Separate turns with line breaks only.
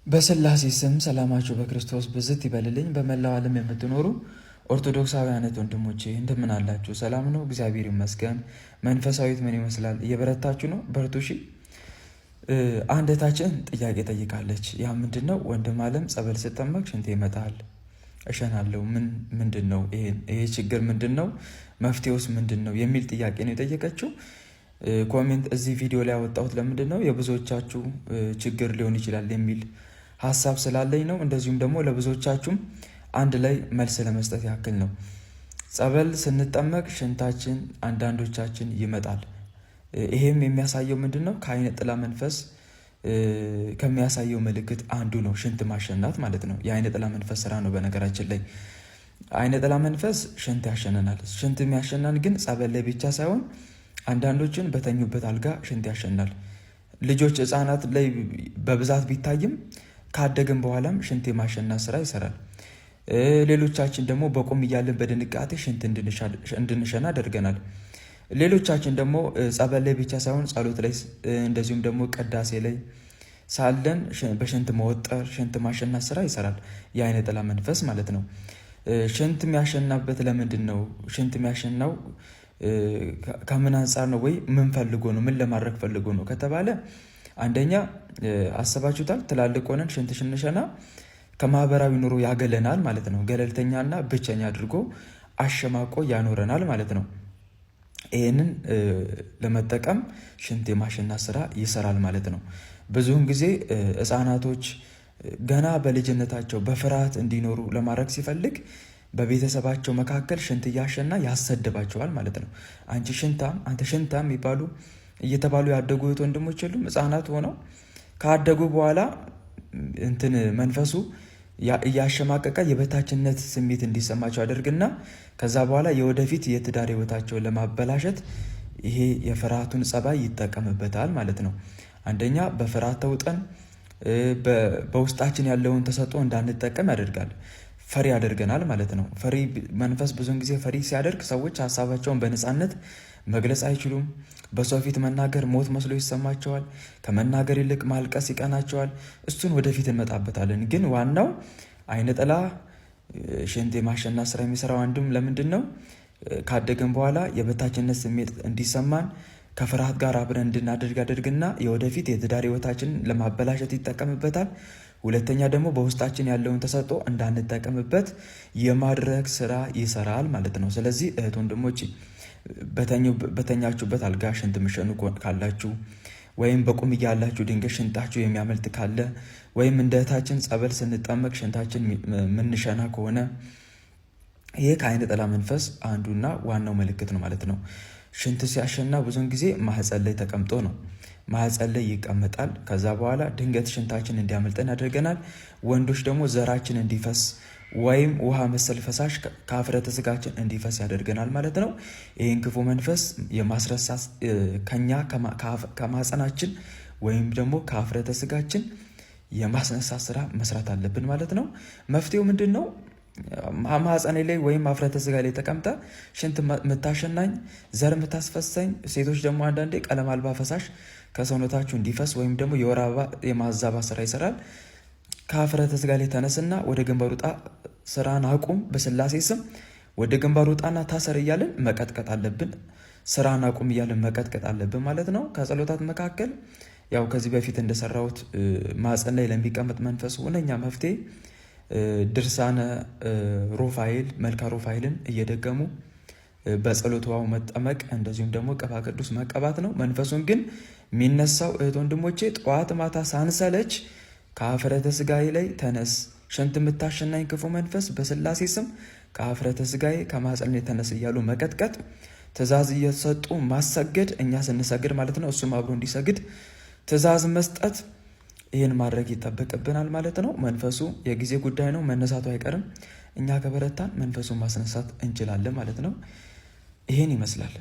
በስላሴ ስም ሰላማችሁ በክርስቶስ ብዝት ይበልልኝ። በመላው ዓለም የምትኖሩ ኦርቶዶክሳውያን ወንድሞቼ እንደምን አላችሁ? ሰላም ነው? እግዚአብሔር ይመስገን። መንፈሳዊት ምን ይመስላል? እየበረታችሁ ነው? በርቱ። እሺ። አንድ እህታችን ጥያቄ ጠይቃለች። ያ ምንድን ነው? ወንድም አለም ጸበል ስጠመቅ ሽንቴ ይመጣል፣ እሸናለሁ። ምን ምንድን ነው ይሄ ችግር? ምንድን ነው መፍትሄውስ ምንድን ነው የሚል ጥያቄ ነው የጠየቀችው። Comment እዚህ ቪዲዮ ላይ ያወጣሁት ለምንድን ነው የብዙዎቻችሁ ችግር ሊሆን ይችላል የሚል ሀሳብ ስላለኝ ነው። እንደዚሁም ደግሞ ለብዙዎቻችሁም አንድ ላይ መልስ ለመስጠት ያክል ነው። ጸበል ስንጠመቅ ሽንታችን አንዳንዶቻችን ይመጣል። ይሄም የሚያሳየው ምንድን ነው? ከአይነ ጥላ መንፈስ ከሚያሳየው ምልክት አንዱ ነው፣ ሽንት ማሸናት ማለት ነው። የአይነ ጥላ መንፈስ ስራ ነው። በነገራችን ላይ አይነ ጥላ መንፈስ ሽንት ያሸነናል። ሽንት የሚያሸናን ግን ጸበል ላይ ብቻ ሳይሆን አንዳንዶችን በተኙበት አልጋ ሽንት ያሸናል። ልጆች ህፃናት ላይ በብዛት ቢታይም ካደግን በኋላም ሽንት የማሸናት ስራ ይሰራል። ሌሎቻችን ደግሞ በቁም እያለን በድንጋጤ ሽንት እንድንሸና አድርገናል። ሌሎቻችን ደግሞ ጸበል ላይ ብቻ ሳይሆን ጸሎት ላይ እንደዚሁም ደግሞ ቅዳሴ ላይ ሳለን በሽንት መወጠር፣ ሽንት ማሸናት ስራ ይሰራል። የአይነ ጥላ መንፈስ ማለት ነው። ሽንት የሚያሸናበት ለምንድን ነው? ሽንት የሚያሸናው ከምን አንጻር ነው? ወይ ምን ፈልጎ ነው? ምን ለማድረግ ፈልጎ ነው ከተባለ አንደኛ አስባችሁታል? ትላልቅ ሆነን ሽንት ስንሸና ከማህበራዊ ኑሮ ያገለናል ማለት ነው። ገለልተኛና ብቸኛ አድርጎ አሸማቆ ያኖረናል ማለት ነው። ይህንን ለመጠቀም ሽንት የማሸናት ስራ ይሰራል ማለት ነው። ብዙውን ጊዜ ህፃናቶች ገና በልጅነታቸው በፍርሃት እንዲኖሩ ለማድረግ ሲፈልግ በቤተሰባቸው መካከል ሽንት እያሸና ያሰድባቸዋል ማለት ነው። አንቺ ሽንታም፣ አንተ ሽንታም የሚባሉ እየተባሉ ያደጉ እህት ወንድሞች የሉም? ህፃናት ሆነው ካደጉ በኋላ እንትን መንፈሱ እያሸማቀቀ የበታችነት ስሜት እንዲሰማቸው አደርግና ከዛ በኋላ የወደፊት የትዳር ህይወታቸውን ለማበላሸት ይሄ የፍርሃቱን ጸባይ ይጠቀምበታል ማለት ነው። አንደኛ በፍርሃት ተውጠን በውስጣችን ያለውን ተሰጥኦ እንዳንጠቀም ያደርጋል። ፈሪ ያደርገናል ማለት ነው። ፈሪ መንፈስ ብዙን ጊዜ ፈሪ ሲያደርግ ሰዎች ሀሳባቸውን በነፃነት መግለጽ አይችሉም። በሰው ፊት መናገር ሞት መስሎ ይሰማቸዋል። ከመናገር ይልቅ ማልቀስ ይቀናቸዋል። እሱን ወደፊት እንመጣበታለን። ግን ዋናው አይነ ጥላ ሽንት የማሸናት ስራ የሚሰራው አንዱም ለምንድን ነው? ካደግን በኋላ የበታችነት ስሜት እንዲሰማን ከፍርሃት ጋር አብረን እንድናደርግ ያደርግና የወደፊት የትዳር ህይወታችንን ለማበላሸት ይጠቀምበታል። ሁለተኛ ደግሞ በውስጣችን ያለውን ተሰጥኦ እንዳንጠቀምበት የማድረግ ስራ ይሰራል ማለት ነው። ስለዚህ እህት ወንድሞች በተኛችሁበት አልጋ ሽንት ምሸኑ ካላችሁ ወይም በቁም እያላችሁ ድንገት ሽንታችሁ የሚያመልጥ ካለ ወይም እንደ እህታችን ጸበል ስንጠመቅ ሽንታችን ምንሸና ከሆነ ይህ ከአይነ ጥላ መንፈስ አንዱና ዋናው ምልክት ነው ማለት ነው። ሽንት ሲያሸና ብዙውን ጊዜ ማህፀን ላይ ተቀምጦ ነው። ማህፀን ላይ ይቀመጣል። ከዛ በኋላ ድንገት ሽንታችን እንዲያመልጠን ያደርገናል። ወንዶች ደግሞ ዘራችን እንዲፈስ ወይም ውሃ መሰል ፈሳሽ ከአፍረተ ስጋችን እንዲፈስ ያደርገናል ማለት ነው። ይህን ክፉ መንፈስ የማስረሳት ከኛ ከማህፀናችን ወይም ደግሞ ከአፍረተ ስጋችን የማስነሳት ስራ መስራት አለብን ማለት ነው። መፍትሄው ምንድን ነው? ማህፀኔ ላይ ወይም አፍረተ ስጋ ላይ ተቀምጠ ሽንት የምታሸናኝ፣ ዘር የምታስፈሰኝ፣ ሴቶች ደግሞ አንዳንዴ ቀለም አልባ ፈሳሽ ከሰውነታችሁ እንዲፈስ ወይም ደግሞ የወር አበባ የማዛባት ስራ ይሰራል። ከአፍረተ ስጋ ላይ ተነስና ወደ ግንባር ውጣ፣ ስራን አቁም፣ በስላሴ ስም ወደ ግንባር ውጣና ታሰር እያልን መቀጥቀጥ አለብን። ስራን አቁም እያልን መቀጥቀጥ አለብን ማለት ነው። ከጸሎታት መካከል ያው ከዚህ በፊት እንደሰራሁት ማህፀን ላይ ለሚቀመጥ መንፈስ ሁነኛ መፍትሄ ድርሳነ ሩፋኤል መልካ ሩፋኤልን እየደገሙ በጸሎት ውሃው መጠመቅ እንደዚሁም ደግሞ ቅባ ቅዱስ መቀባት ነው። መንፈሱን ግን የሚነሳው እህት ወንድሞቼ ጠዋት ማታ ሳንሰለች ከአፍረተ ስጋዬ ላይ ተነስ፣ ሽንት የምታሸናኝ ክፉ መንፈስ በስላሴ ስም ከአፍረተ ስጋዬ ከማኅፀኔ ተነስ እያሉ መቀጥቀጥ፣ ትእዛዝ እየሰጡ ማሰገድ፣ እኛ ስንሰግድ ማለት ነው፣ እሱም አብሮ እንዲሰግድ ትእዛዝ መስጠት ይህን ማድረግ ይጠበቅብናል ማለት ነው። መንፈሱ የጊዜ ጉዳይ ነው፣ መነሳቱ አይቀርም። እኛ ከበረታን መንፈሱን ማስነሳት እንችላለን ማለት ነው። ይህን ይመስላል።